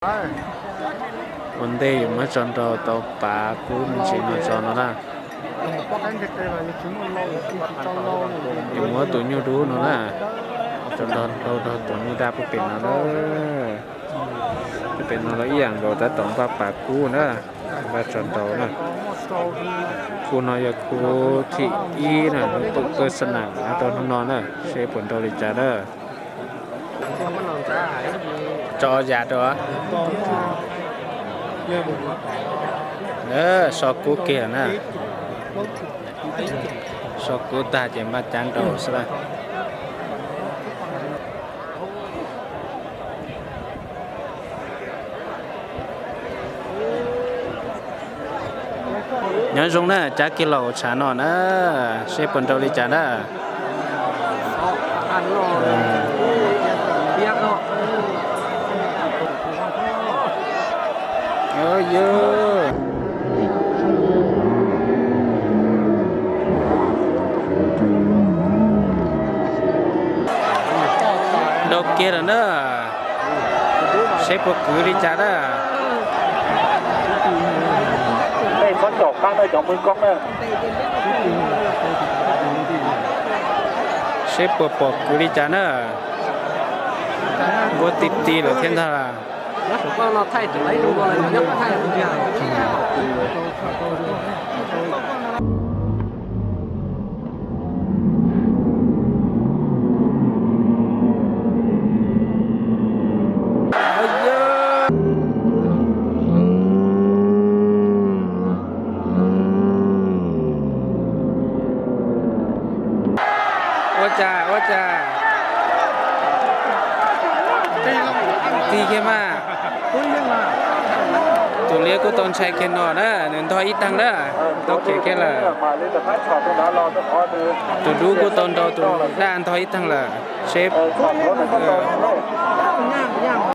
Ua ntej yuav muab tso nrau tau pav kub me ntsis no tso no na. Yuav muab tus nyuj dub no na, tso nrau nrau tus nyuj daj pub pem no na. Pub pem no los ib yam nkaus tab tom npaj pav kub na, npaj tso nrau na. Khub no yog khub thib ib na, pawj xab nam rau hnub no na, seb puas nrau li cas na. Tso yam rau. So kub kiag na. So kub tag ces npaj cav nrau xwb na. Nyob zoo na, cav kiag los tshav no na, seb puas nrau li cas na. Nrau kiag lawm na, seb puas kwv li cas na. Seb puas pom kwv li cas na. Npuab ti ti lawm thiab ntag. Ua cas, ua cas. Tig kiag mas. Tus liab kuj tau ntshai kiag no na, nws ntog ib tag na, tau khiav kiag lawm. Tus dub kuj tau nrau tus daj ntog ib tag lawm, seb